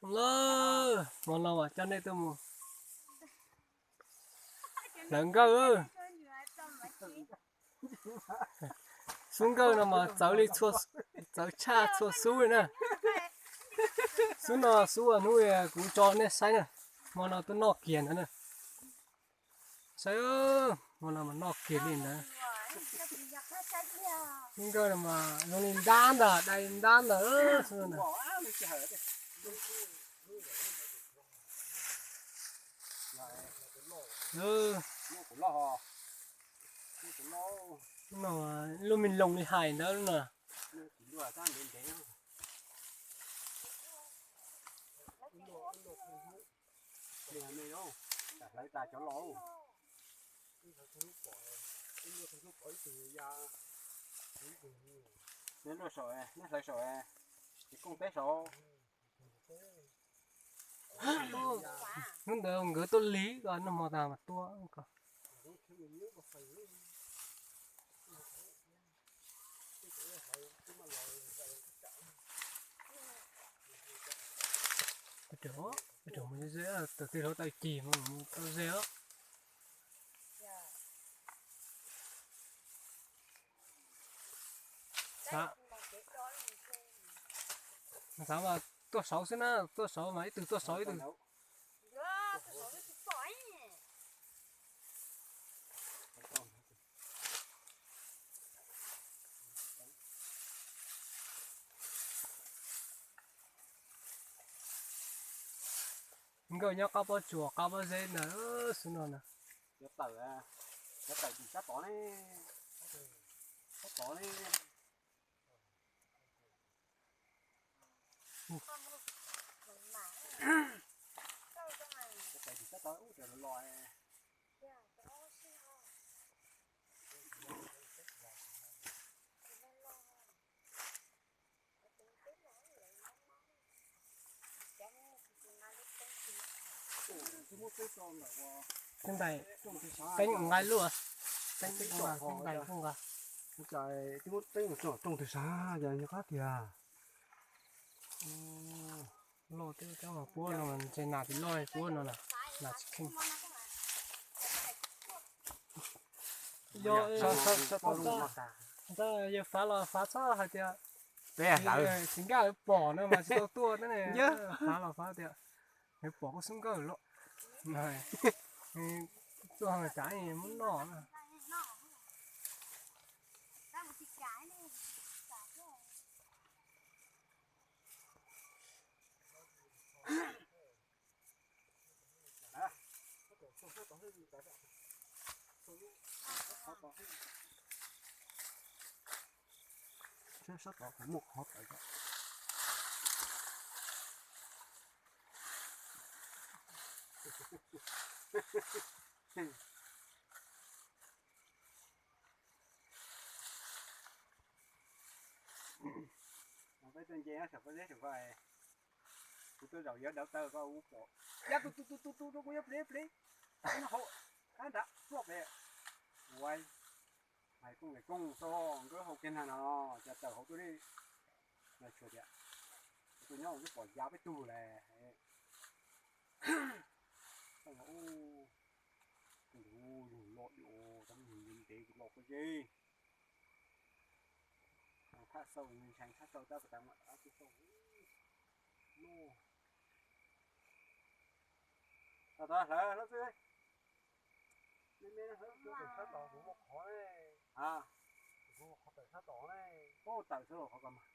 Lawm, hmo no mas coj nej tuaj mus hlawv nkawj. Xub nkawj no mas txawv li, txawv tshaj txhua xub li na. Xub no xub hnub kuv tso nej saib na. Hmo no tuaj noj kiag ntawd na. Saib, hmo no mas noj kiag li ntawd. Xub nkawj no mas zoo li ntab ntag, dai ntab ntag xub no. No lub me loos li hais ntawd na. Hlawv tas cov los. Neb luaj saum, neb hlawv saum, ces kooj teb saum. Hnub ntawd nkawd tuaj lig ko, noj hmo tas mas tuaj ko. Peb rov mus ze, tam twg hluav taws cig mas mus tau ze os. Xav mas tuaj saud xwb na, tuaj saud mas ib tug tuaj saud ib tug. Nkawj nyob qab pob tsuas qab pob zeb ntawd xwb no na. Cov tawm, cov tawm tim sab tod ne, sab tod ne. Cov tawm tim sab tod ub, tawm los los. Teeb ntais, teeb nqaij luaj, teeb nqaij nqaij. Twb muab teeb rooj twg sav, yog nyob qab tiag. Loj twb coob puab no, ntshe nas tsis loj puab no, nas tsis kheej. Yog, yog fav los fav txhob hais tias tsis nkaj pom no mas tsis tau tuaj ne. Fav los fav tias nws pom kuj xub nkawj los. Tuaj tas muab noj na. Sab tod kuv muaj qhov tawm. Peb tuaj nce saum pob zeb saum ko, kuv tuaj zaum yuav dawv taw ko, ub pom ya tu tu tu tu tu rau kuv yuav plev plev. Nyob hauv qab nrad tuaj pem. Ua hais kooj li kooj txog nkawd hauv kiag na no, cas tawm hauv tuaj li. Tias kuv tuaj nyob kuv pom ya peb tug lawm. Ub, yug loj li, tab yug ntev ntev los pob zeb. Thaj xaus ntshai thaj xaus tab tas mam ab tug xaus. Tau tau hlawv hlawb xwb. Me me hlawb, sab tod kuv muaj qhov ne. Kuv muaj qhov tawm sab tod ne. Tawm xwb los qhov ko mas.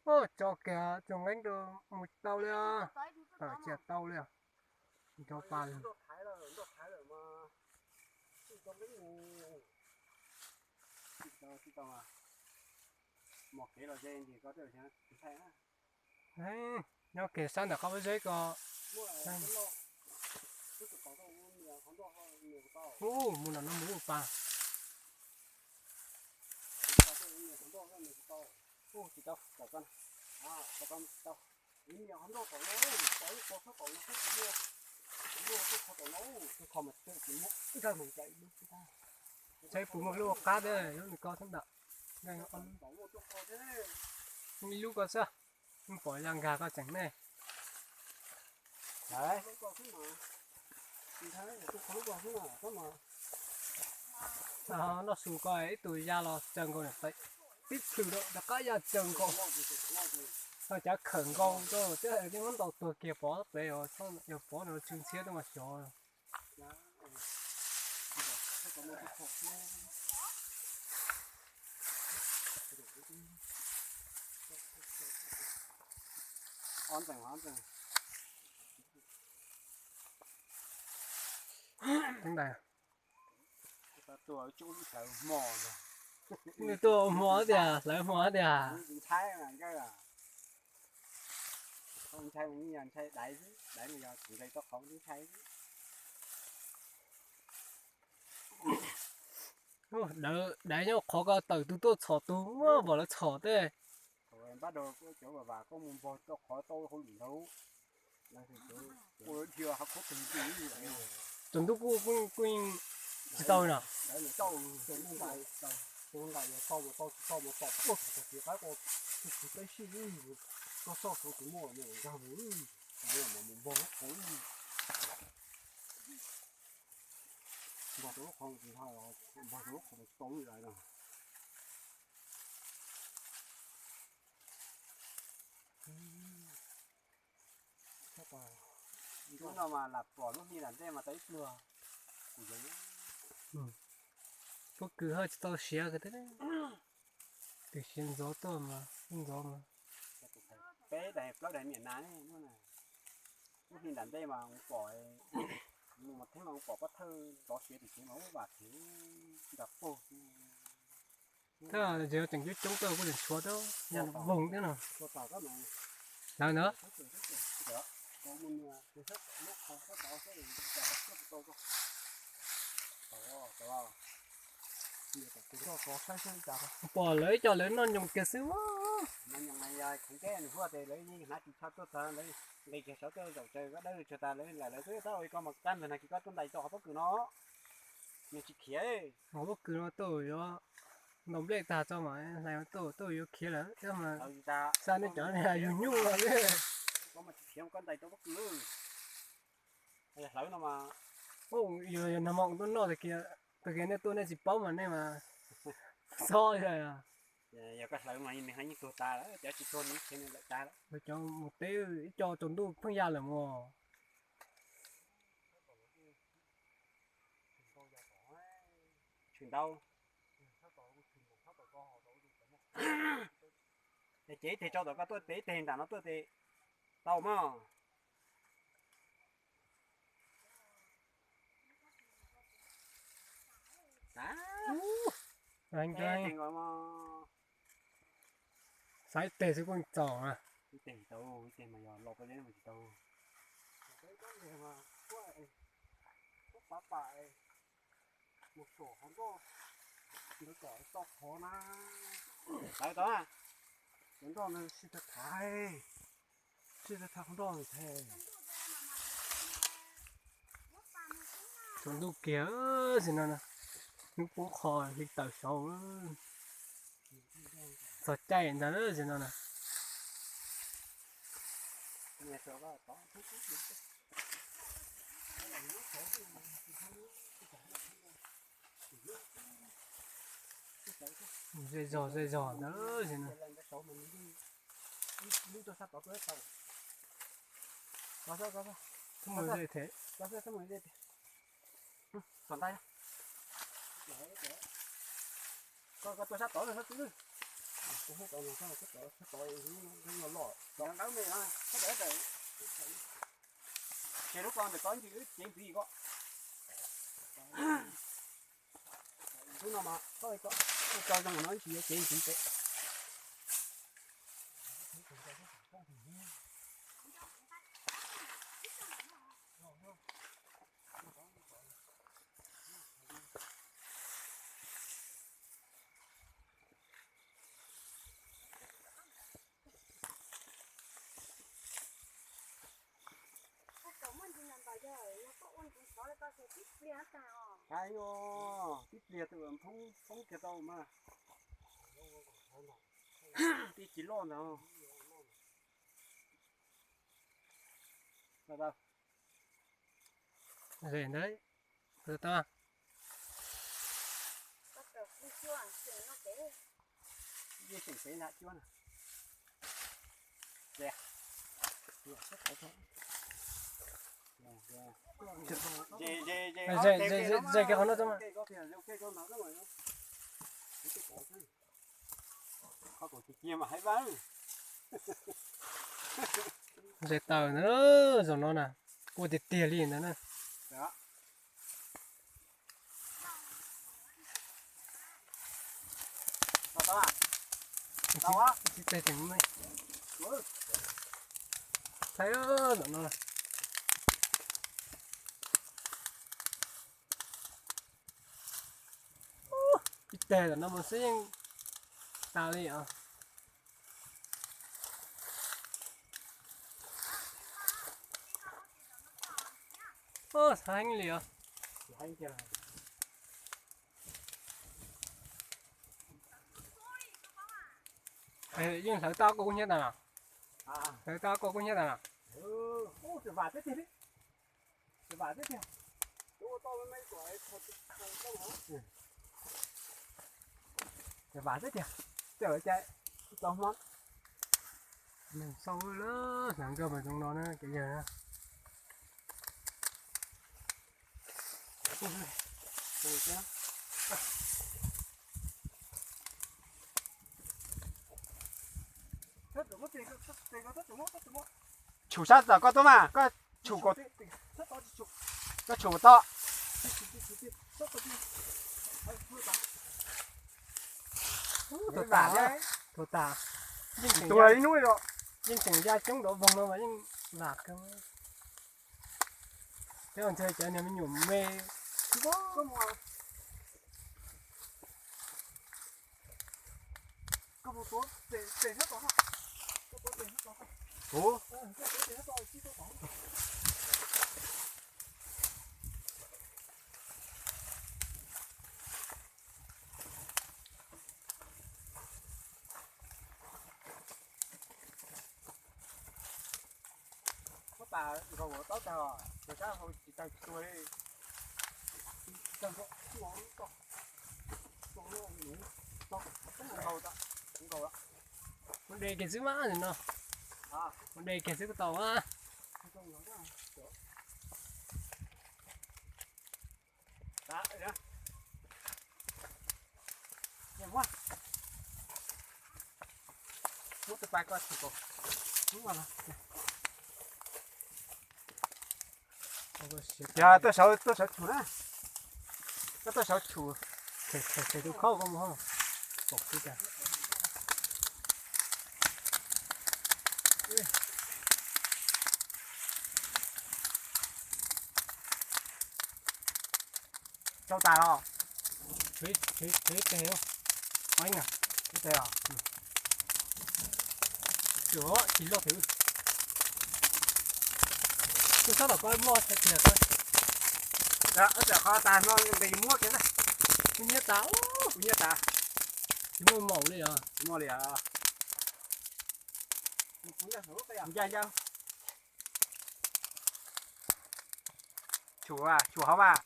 Tso kiag tsoom nqeeb rau mus tau li os. Tawm cia tau li os. Nrov pa li. Mos kev los ze ntsis ko tsis ntshai na. Nyob kiag sab ntawm qab pob zeb ko. Ub, mus no no mus ua pa. Tsis tau, tsis tau. Saib puas muaj lub qab thiab, lub nws ko xwb ntawm. Ib lub ko xwb. Pom ya nkag koj tseem nej. Noj su ko ib tug ya los tsaws nkaus niam tais, tib plhws rov qab ya tsaws nkaus. Cov khawm nkaus rau thiab, muab ntaus tuag kiag pov pem, yog pov no tsw ntxhiab tuaj mas xyov. Nws tuaj hmo tiag, hlawv hmo tiag. Daiv nyob qhov ko tawm tus tuaj txhom tus, muab npaum lawv txhom tej. Tsaus ntuj kuj kuj tsis tau na. Lub no mas lam pom lub hli nram ntej mas tau ib pluag. Pob kws haj tsis tau siav kiag thiab. Twb siav ntxov tuaj mas ntxov mas. Peb daim plaub daim niam nas, lub hli nram ntej mas pom, mus mas theeb mas pom pob thawj ntxov siav tim kev mas ub vam kev nram pog. Tab sis tseem coob coob tuaj kuj tseem tshuav thiab, yog voog thiab no. Lawv ntawd. Pom lawv ib co lawv noj nyoos kiag xwb. Nqis kiag saud tuaj zaum tsaws dawb tsuag tas lawv, lawv twb tab ua ko mas kaj ntug nag kis koj tuaj ntais tau qhov pob kws no, nws tsis khiav. Qhov pob kws no tuaj yuav ntaus nplej tag tso mas hlais tuaj tuaj yuav khiav lawm thiab mas. Xa nej cov yug nyuj los. Hlawv no mas, yog nag hmo tuaj noj tag kis, tag kis nej tuaj nej tsis paub mas nej mas xob. Yog koj hlawv mas nws yeej tuag tas lawm, cov tsis tuag nws khiav nws lawm tas lawm. Cov mus teb ib co tsaus ntuj pheej ya lawm mas. Tshwm ntau. Ces ib teg tso tom koj tuaj, tes ib teg nram no tuaj tes tau mog. Xaiv teg xwb kuj txaus na. Ib teg tsis tau, ib teg mas yog los pab zeb mas tsis tau. Mus saum qhov nroj ntawd kom tau qhov na. Tawv tau na. Cov nroj ntawd sib tawg thaiv, sib tawg thaiv qhov nroj ntawd. Tsaus ntuj kiag xwb no, hnub poob qho li tawm saud. Txog caij ntawd xwb no na. Zej zog zej zog ntawd xwb no. Mus zej them. Ces lub ko ntawm ko ntsis wb cev ntxiv ko. Lub no mas txhob tso zoo no ntsis yuav cev ntxiv pem. Qab os, tib pliag tus poob poob kiag tau mas. Tib tsis loj ntag. Ze ntawd. Tau. Ze, ze, ze, ze kiag qhov no tso mas. Ze taws ntawd, zaum no na, ua tiag tiag li ntawd na. Tsis teg tseem me. Thaib zaum no. Ib teg tam no mas xwb yeej tas li os. Xav heev li os. Yeej hlawv tau koj kub hnyiab tas los? Hlawv tau koj kub hnyiab tas los? Vam xwb tiag, tej lawv cai tau hmo. Neeg xauj lawm, hnav nkauj mas zoo no na cov yawg na. Tshum sab tom koj tuaj mas, koj tshum, koj tshum tau. Tuag tas, tuag tas. Yeej tseem ya coob dov voog no mas yeej vam kawg. Peb ua ntshe cov niag me nyuam me. Muab tas nkaus taub tag, ces sab hauv tsis tag tsis tuag li. Mus de kiag xwb mas no. Mus de kiag xwb kuj tau mas. Yog tuaj saum, tuaj saum tshum na. Koj tuaj saum tshum, tshem tus khaub koj mus pom kuv cas. Tsau tas los? Tsau ib teg, ib teg os. Tsis loj thiab. Kuv sab tom koj muaj tiag tiag. Qhov tas no nqis muab kiag na. Kuv nyiab tas, kuv nyiab tas. Tsis muaj maum li os. Tsis muaj li os. Ncaj ncaj. Tsum, tsum hauv mas.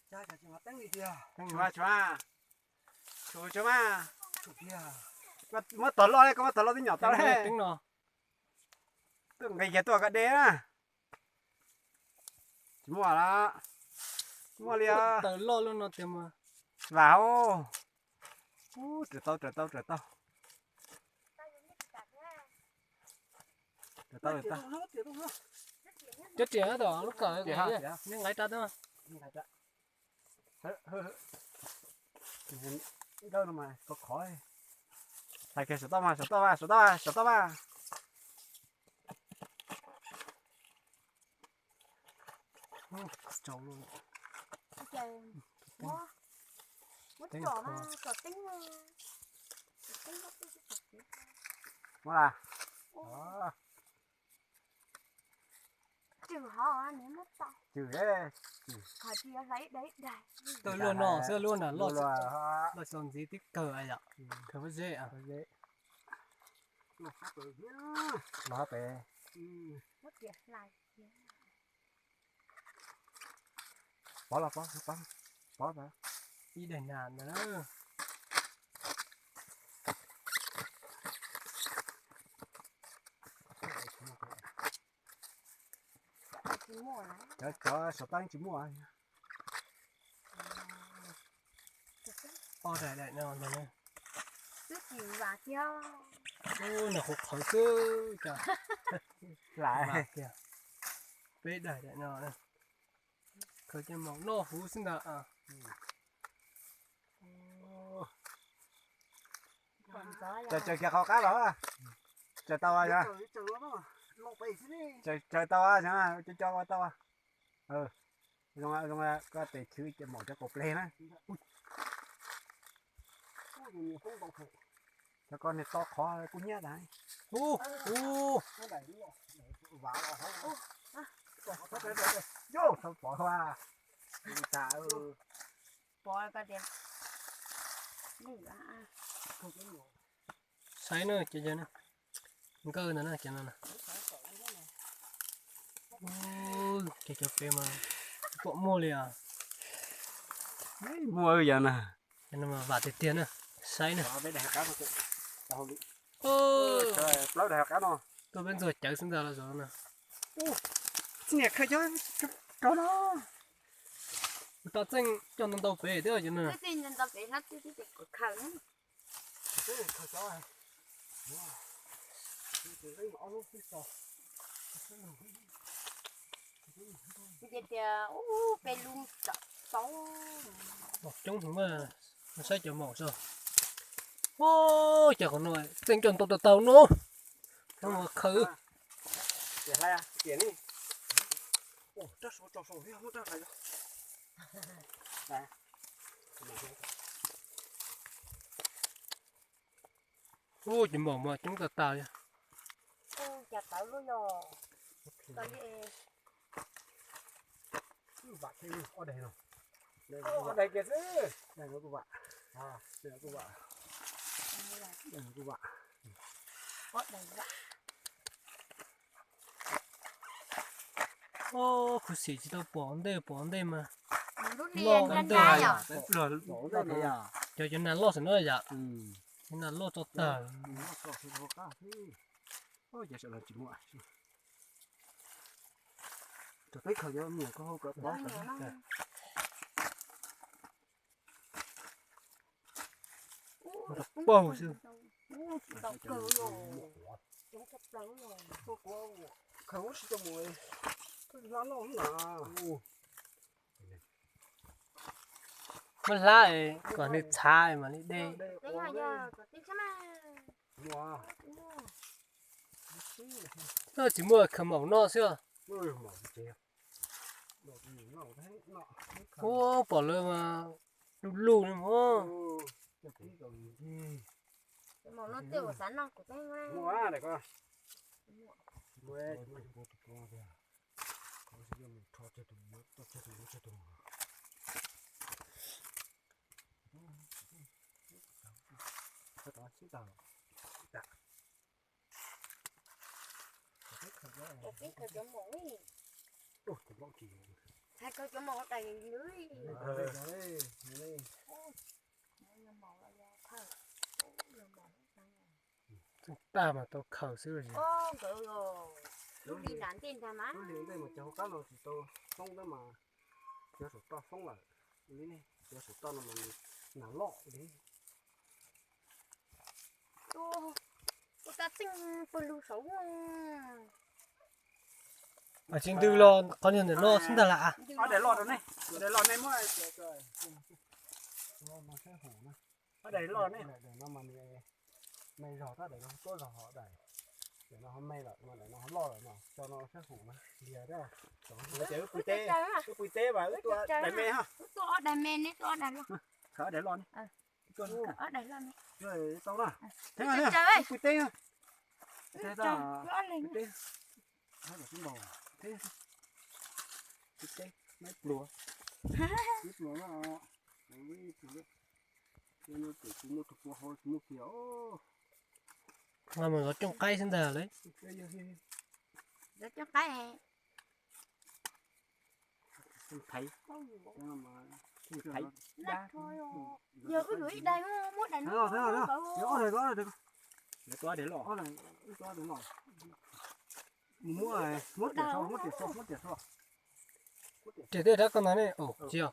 Tsum, tsum, tsum mas. Muab tog loj, koj muab tog loj twb nyom tau li. Tuaj nqis kiag tuaj koj de na. Tsis muaj lawm. Tsis muaj li os. Taws loj loj no tiag mas. Vam os. Ub, raws tau, raws tau, raws tau. Raws tau, raws tau. Cov riam tom lub kawm nqaim rau tau. Dawb no mas khov khov. Hais kiag saum toj mas, saum toj mas, saum toj mas, saum toj mas. Muab tsom na, tsom teeb na. Tsom teeb, tsom teeb. Muab la. Tawm luaj no xwb, luaj nram loj, loj xyov ntxiv tib kawg yom. Kawg pob zeb. Los pem. Pov los pov, pov, pov. Ib daim nas ntawd. Cov, cov saum taw tsis muaj. Ob daim daim no ntag. Twb tsis vam thiab. Ub, nws qhuav qhawv xwb cas. Vam tiag. Peb daim daim no. Khaws coj mus noj huv xwb ntag. Tsaws kiag qhov qab los. Tsaws tau, tsaws tau, cov cov tau. Zoo, zoo, koj tes chwv ces maum cov kaum pleg na. Cov ko niag to qhov kub hnyiab tas. Ub, ub. Yog, txhob pov, tas. Saib na, cov, cov nkawj ntawd na, cov no na. Cov, cov pem mas pom muaj li os. Muaj yog na. Cov no mas vam tiag tiag na, saib na. Plaub daim qab no. Tuaj peb ntxuag cawv xwb ntag los zov na. Niam khaws cov, cov no. Kuv tab txeej coj ntau ntau pem thiab cov no. Ces tias ub peb lub tau. Maum coob heev mas, saib cov maum xwb. Ub, cas qhov no txeej coj ntau tau tau no. Cov maum khaws. Ub, cov maum mas coob tas tas li. Ub, cas tawv lub yog. Vam thiab ob daim no. Ob daim kiag xwb. Daim no kuj vam. Daim no kuj vam. Daim no kuj vam. Ob daim vam. Ub, khuv xim tsis tau pom ntej, pom ntej mas loj ntej. Cov, cov nas loj xwb no yom. Cov nas loj tso tag. Rau peb khaws cov me nyuam ko hau kom pov. Paug xwb. Muab hlab kom nws txhav mam li de. Tsis muaj khaws maum noj xwb. Ub, pom lawv mas luj luj li mas. Peb khaws cov maum. Hais khaws cov maum daim lwm. Tseem tag mas tau khaws xwb los. Lub hli nram ntej ntag mas. Lub hli ntej mas cov hauv qab no tsis tau foob tab mas cov saum toj foob lawm. Li ne, cov saum toj no mas nas loj li. Ua tab txeej pw lug saud. Tsis ntws los qhov niag ntawm no xwb ntag las. Ob daim loj rau nej, daim loj nej muab. Ob daim loj ne. Me zog tab daim no tuab zog hov daim. Daim no ho me lawm mas daim no ho loj lawm no, tso no sab hum na. Ces wb pw teb, wb pw teb mas wb tua daim me ha. Wb tua ob daim me, neb tua ob daim loj. Khaws ob daim loj ne. Ob daim loj ne. Tau na. Wb pw teb na. Teb tau. Pw teb. Pw teb, maib pluas. Maib pluas na. Tus muaj tus pua hau tsis muaj kiag os. Mus zov cooj qaib xwb ntag lauj. Zov cooj qaib. Yog wb yuav ib daig muab daim no. Riam tej rab koj ntag ne, tsis yog.